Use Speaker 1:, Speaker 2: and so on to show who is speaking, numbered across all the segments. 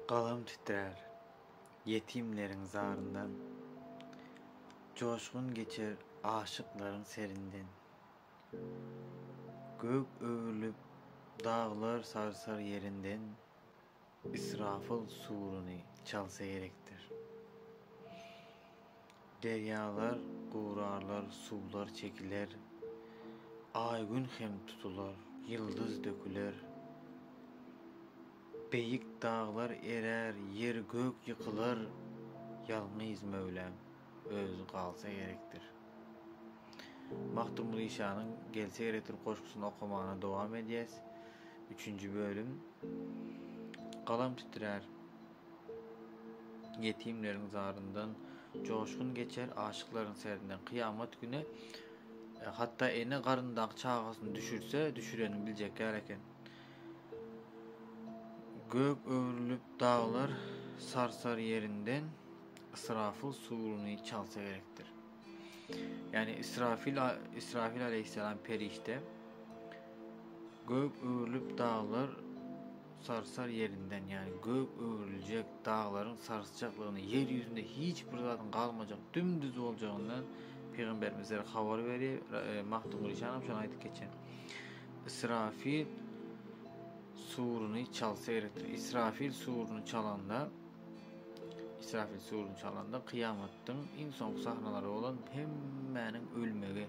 Speaker 1: Galam titrär ýetimleriň zaryndan, Joşgun geçer aşyklaryň serinden. Gök öwrülip, daglar sarsar ýerinden, Israfyl suruny çalsa gerekdir. Derýalar gurarlar, suwlar çekiler, Aý-Gün hem tutular, ýyldyz döküler. Beýik daglar erär, ýer-gök ýykylar, Ýalňyz Möwlam özi galsa gerekdir. Magtymguly şanyň Gelse gerekdir goşgusyny okamana dowam edýäs. Üçünji bölüm. Galam titrär ýetimleriň zaryndan, Joşgun geçer aşyklaryň serinden. Kyýamat güni hatda ene garyndaky çagasyny düşürse, düşürenini biljek ýaly eken. Gök öwrülip daglar sarsar ýerinden, Israfyl suruny çalsa gerekdir. Ýagny Israfil Israfil aleýhissalam perişde gök öwrülip daglar sarsar ýerinden, ýagny gök öwrüljek daglaryň sarsjaklygyny, ýer ýüzünde hiç bir zadyň galmajak, dümdüz boljagyndan pygamberimizlere habar berýär. E, Magtymguly şanam şony aýdyp geçen. Israfil suruny çalsa gerekdir. Israfil suruny çalanda Israfil suruny çalanda kyýamatdyň iň soňky sahnalary bolan hemmäniň ölmegi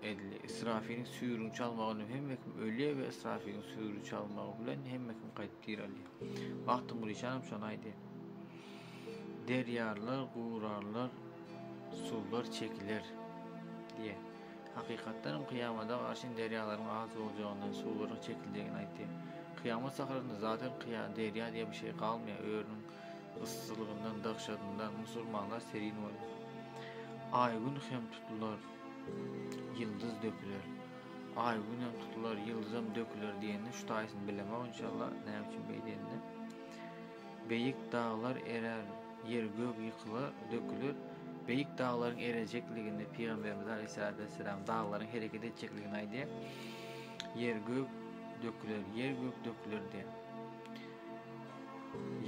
Speaker 1: edilýär. Israfiliň sürini çalmagy bilen hemme kim ölýär we Israfiliň süri çalmagy bilen hemme kim gaýdyp direlýär. Magtymguly şanam şony aýdýar. Derýarlar gurarlar, suwlar çekiler diýýär. Hakykatdan hem kyýamada garşyn derýalaryň az boljagyndan, suwlaryň çekiljegini aýtdy. Kyýamat sahrasynda zaten kyýa, derýa diýen bir şey galmaýar, örüniň yssylygyndan, dahşatyndan musulmanlar serin bolýar. Aý-gün hem tutular, ýyldyz döküler. Aý-gün hem tutular, ýyldyzam döküler diýenini şu taýsyny bilemok inşallah, näme üçin beý diýenini. Beýik daglar erär, ýer-gök ýykylar, döküler. Beýik daglaryň erejekligini Pygamberimiz aleýhissalatu wesselam daglaryň hereket etjekligini aýdýar. Ýer-gök döküler, ýer-gök döküler diýýär.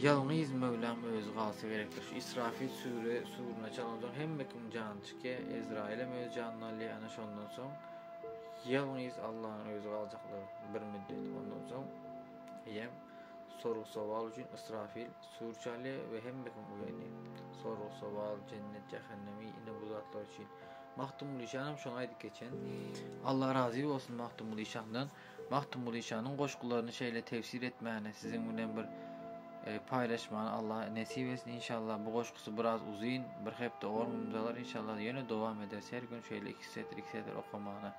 Speaker 1: Ýalňyz Möwlam özi galsa gerekdir. Şu Israfil süre suruna çalansoň hemme kim jany çykýar. Ezraýyl hem öz janyny alýar. Ana şondan soň ýalňyz Allanyň özi galjaklygy bir müddet. Ondan soň eýýäm Sorag-sowal üçin Israfil sur çalýar we hemme kim uýanýar. Sorag-sowal, jennet, jähennemi, ine bu zatlar üçin. Magtymguly şanam şony aýdyp geçen. Allah razy bolsun Magtymguly şandan. Magtymguly şanyň goşgularyny şeýle tefsir etmäni, siziň bilen bir e, paýlaşmany Allah nesip etsin inşallah. Bu goşgusy biraz uzyn, bir hepde on gün uzalar inşallah. Ýöne dowam ederis her gün şeýle iki setir, iki setir okamana.